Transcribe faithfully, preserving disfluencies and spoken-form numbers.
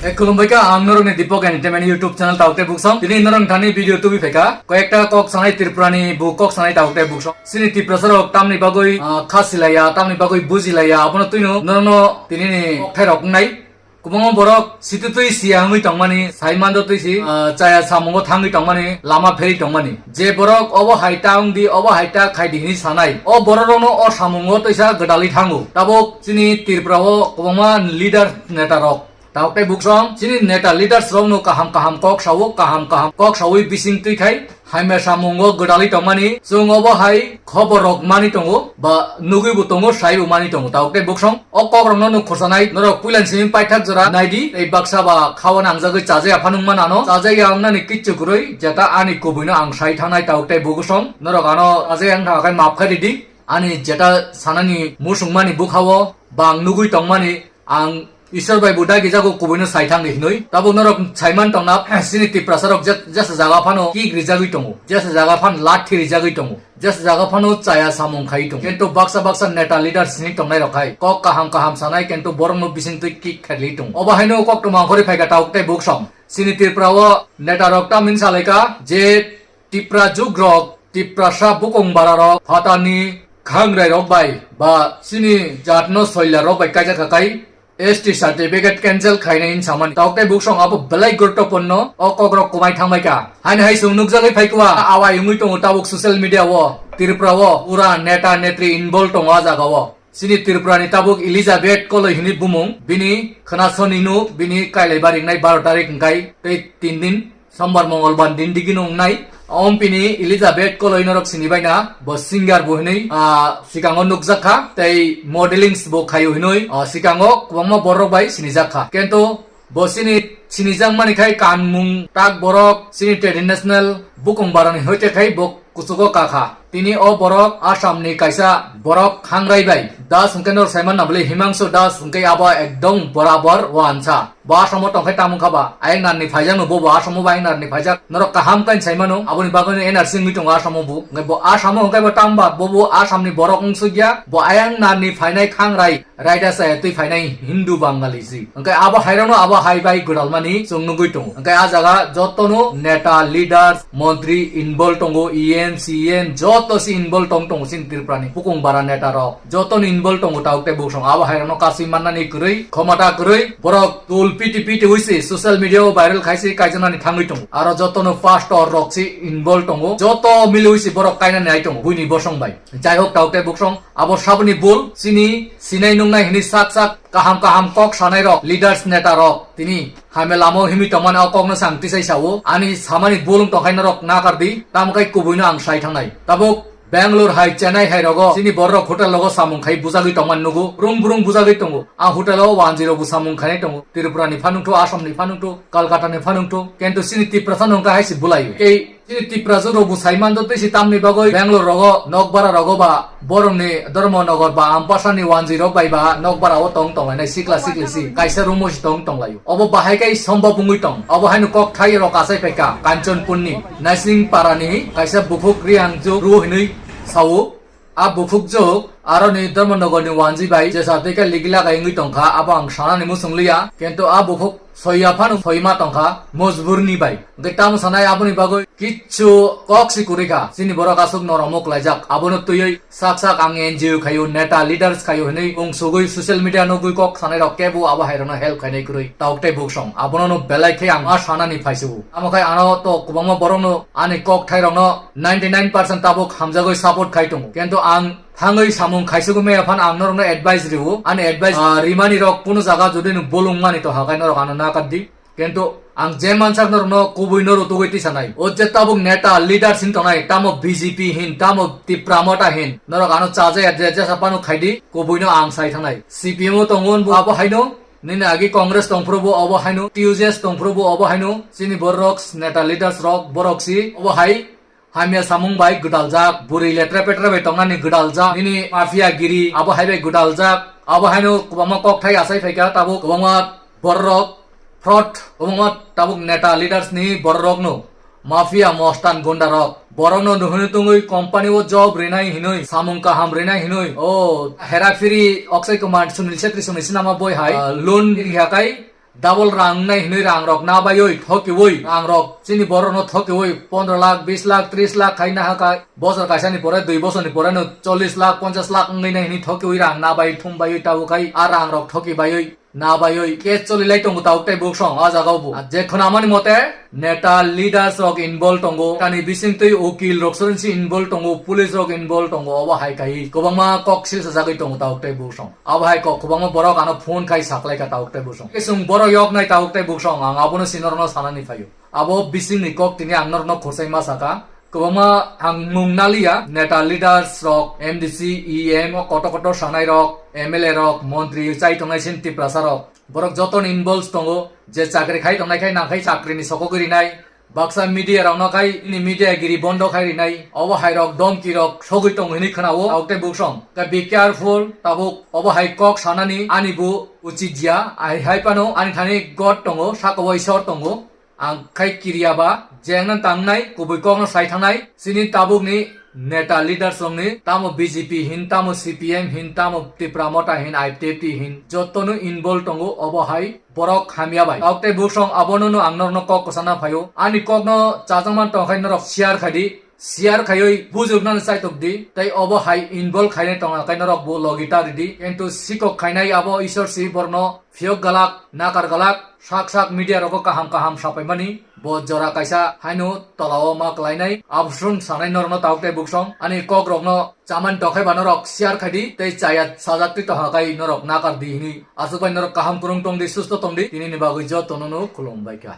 E, khulumbai kha, ang norokni Deepak Entertainment YouTube channel Taukte Buksong. Tini norok thani video tubi phaikha. Koyekta kok sanai Tripurani bu kok sanai Taukte Buksong. Sini Tiprasa rok tamni bagwi, ah, kha silaiya, tamni bagwi bujilaiya, abono twino norokno tinini kokthai rok wngnai. Kwbangma borok sititwi siya wngwi tongmani, sai mando twi si, ah, chaya samungo thangwi tongmani, lama pheri tongmani. Je borok obo hai ta wngdi, obo hai ta khaidi hinwi sanai, o borok rokno o samungo twisa gwdalwi thango. Tabuk chini Tripura o kwbangma leader neta rok Tauk tei buksong chini neta leaders rokno kaham kaham kok sao, kaham kaham kok saui bising twi khai hamya samungo gwdalwi tongmani. Chwng obo hai khobor rok mani tongo, ba nugwi bo tongo, sai bo mani tongo. Tauk tei buksong o kok rokno nuk khursanai norok puilan simi paithak jora naidi, tei baksa ba khao nangjagwi chajaya phanung manano, chajaya wngnani kichu kwrwi, jeta ani kubuino ang sai thangnai. Tauk tei buksong norok ano chajaya wngkha khe map khai ridi, ani jeta sanani musungmani bukhao bang nugwi tongmani. Ang Isor bai bo dagi jago kubuino sai thangdi hinwi. Tabuk norok saiman tongna, sini Tiprasa rok jet-, jesa jaga phano kik rijagwi tongo, jesa jaga phan lathi rijagwi tongo, jesa jaga phano chaya samung khai tongo. Kintu baksa baksa neta leader sini tongnai rok hai kok kaham kaham sanai, kintu borokno bising twi kik khaili tongo. Obo haino kok tongma khori phaikha Tauk tei buksong. Sini Tripura o neta rok tamni salaikha je Tipra jugrok, Tiprasa bukung bararok, phatani khangrai rok bai ba chini jatno soila rok bai kaijak kha kai S T certificate cancel khainai hinwi samani. Tauk tei buksong abo belai guruttopurno, o kokrok kwmai thangbai kha. Haini hai chwng nukjagwi phaikha, awai wngwi tongo tabuk social media o, Tripura o pura neta netri involve tongo a jaga o. Chini Tripura ni tabuk Elizabeth Koloi hinwi bumung, bini khwnasoni no bini kailai baringnai baro tarik hwnkhe tei tin din Sombar, Mongolbar din digi nung nai. Ompini Elizabeth Koloi norok sini baina, bo singer bo hinui, ah, sikango nukjak kha, tei modelings bo khayu hinui, ah, sikango kwbangma borok bai sinijak kha. Kento bo sini sinijak mani khai kanmung tak borok sini traditional bukung barani hoite khai bo kuchugo kakha. Tini o borok Assam ni kaisa borok khangrai bai. Das hwnkhe norok saiman na bwle Himangso Das hwnkhe abo ekdom borabor wansa. Bo Assam o tongkhai tamo kha ba? Ayang narni phaijak no bo, bo Assam o bo ayang narni phaijak. Norok kaham kain saimano, aboni bagwi no N R C wngwi tongo Assam o bo. Hwnkhe bo Assam o hwnkhe bo tamo ba? Bo, bo Assam ni borok wngsukya. Bo ayang narni phainai khangrai. Raida chaya twi phainai Hindu Bangali si. Hwnkhe abo hairokno abo hai bai gwdalmani chwng nugwi tongo. Hwnkhe a jaga jotono neta, leaders, montri involve tongo, E M, C M joto si involve tong tongo chini Tripura ni bukung bara neta rok. Jotono involve tongo tauk tei buksong. Abo hairokno kasui mannani kwrwi, khomota kwrwi, borok tul piti piti wi si social media o viral khai si kaijaknani thangwi tongo. Aro jotono pastor rok si involve tongo. Joto mili wi si borok kainani ai tongo buini bosong bai. Jai hok, tauk tei buksong, abo saboni bul, chini sinai nungnai hinui sak sak kaham kaham kok sanai rok, leaders, neta rok, tini hamya lama o himui tongmani o kokno sang tisai sao, ani samani bul wng tongkhai norok nakar di, tamo khai kubui no ang sai thangnai. Tabuk Bangalore hai, Chennai hai rogo chini borok hotel rogo samung khai bujagwi tongmani nugo, brung brung bujagwi tongo. A hotel o wanjwi rok bo samung khainai tongo, Tripura ni phanungthu, Assam ni phanungthu, Kolkata ni phanungthu, kento chini Tiprasa no wngkha hai se bulai. Tei Chini Tiprasa rok bo sai mando twi si tamni bagwi Bangalore rogo nokbara rogo ba borokni Dharmanagar ba Ampasani wanjwi rok bai ba nokbara o tong tonglainai sikla sikli si kaisa room o si tong tonglaio. Obo bahai kai sombab wngwi tong. Obo haino kok thai rok achai phaikha Kanchanpurni Naising Parani kaisa bukhuk Riangju Ru hinwi sao. A bukhukjwk aroni Dharmanagarni wanjwi bai jesa tei khe ligi lagai wngwi tongkha, abo ang sanani muchung liya, kintu a bukhuk soiya phano soima tongkha mojburni bai. Hwnkhe tamo sanai aboni bagwi kichu kok si kwrwi kha, chini borok aswk norom o kwlaijak, abono twiwi sak sak ang N G O khaio, neta leaders khaio hinwi wngsugwi social media nugwi kok sanai rok kebo abo hai rokno help khainai kwrwi. Tauk tei buksong abono no belai khe ang a sanani phaisu. Amo khai ano to kwbangma borokno ani kok thai rokno ninety nine percent tabuk hamjagwi support khai tongo. Kintu ang thangwi samung khaisugwi maya phano ang norokno advice rio. Ani advice, ah, rimani rok kunu jaga jodi no bolong mani to hakai norok ano nakar di. Kintu ang je mansak norokno kubui no rutugwi tisanai. O je tabuk neta leader sin tongnai, tamo B J P hin, tamo Tipra Motha hin. Norok ano chajaya je jesa phano khaidi, kubui no ang sai thangnai. C P M o tongo hwnbo abo haino, nini agi Congress tongphuru bo obo haino, T U J S tongphuru bo obo haino, chini borok neta leaders rok borok si obo hai. Hamya samung bai gwdaljak, bwrwi letra petra bai tongnani gwdaljak, nini mafia giri abo hai bai gwdaljak, abo haino kwbangma kokthai achai phaikha, tabuk kwbangma bororok fraud, kwbangma tabuk neta leaders ni bororokno mafia mostan gunda rok borokno nuhuni tungwi company o job rinai hinwi, samung kaham rinai hinwi, o hera phiri Akshay Kumar, Sunil Chhetri songni sinama boi hai, ah, loan rihakai, Double rang wngnai hinwi rang rok na baiwi thokiwi, rang rok chini borok no thokiwi pondro lakh, bis lakh, tris lakh khai na haka. Bosor kaisa ni pore, dui bosor ni pore no chollis lakh, ponchas lakh wngnai hinwi thokiwi rang na bai thum baiwi tabuk khai a rang rok thoki baiwi na baiwi case choli lai tongo tabuk tei buksong a jaga o bo. Je khwnamani mote neta leaders rok involve tongo, tani bisingtwi ukil rok sorinsi involve tongo, police rok involve tongo, obo hai kai kwbangma kok silsa jagwi tongo tabuk tei buksong. Abo hai kok kwbangma borok ano phone khai saklai kha tabuk tei buksong. Chwng borok yok nai tabuk tei buksong, ang abono si norokno sanani phaio. Abo bisingni kok tini ang norokno khorsaima saka. Kwbangma ang mung naliya, neta leaders rok, M D C, E M, o kotor kotor sanai rok, M L A rok, montri chai tongnai sin Tiprasa rok. Borok jotono involve tongo, je chakri khai tongnai khai nang khai chakri ni sokogwi rinai. Baksa media rokno khai ni media giri bondo khai rinai. Obo hai rok domki rok sogwi tongo hinwi khwnao. Tabuk tei buksong. Ka be careful, tabuk obo hai kok sanani ani bo uchit ya. Ai hai pano ani thani God tongo, saka o Isor tongo. Ang khai kiriya ba, jengna tangnai, kubui kokno sai thangnai, chini tabukni neta leaders rokni, tamo B J P hin, tamo C P M hin, tamo Tipra Motha hin, I P F T hin, jotono involve tongo obo hai borok hamya bai. Tabuk tei buksong abono no ang norokno kok kwchana phaio. Ani kokno chajakmani tongkhe norok share khai di. Share khaiwi bujuknani chaitok di, tei obo hai involve khainai tongna khe norok bo logi ta ridi, kintu sikok khainai abo Isor si borno phiyok galak, nakar galak, sak sak media rogo kaham kaham sapaimani, bo jora kaisa haino tolao ma klainai, abosrwng sanai norokno tabuk tei buksong, ani kok rokno chamani tokhai ba norok share khai di, tei chaya sajak twi tongha kai norok nakar di hinwi, aswk bai norok kaham kwrwng tong di, susto tong di, tini ni bagwi jotono no khulum bai kha.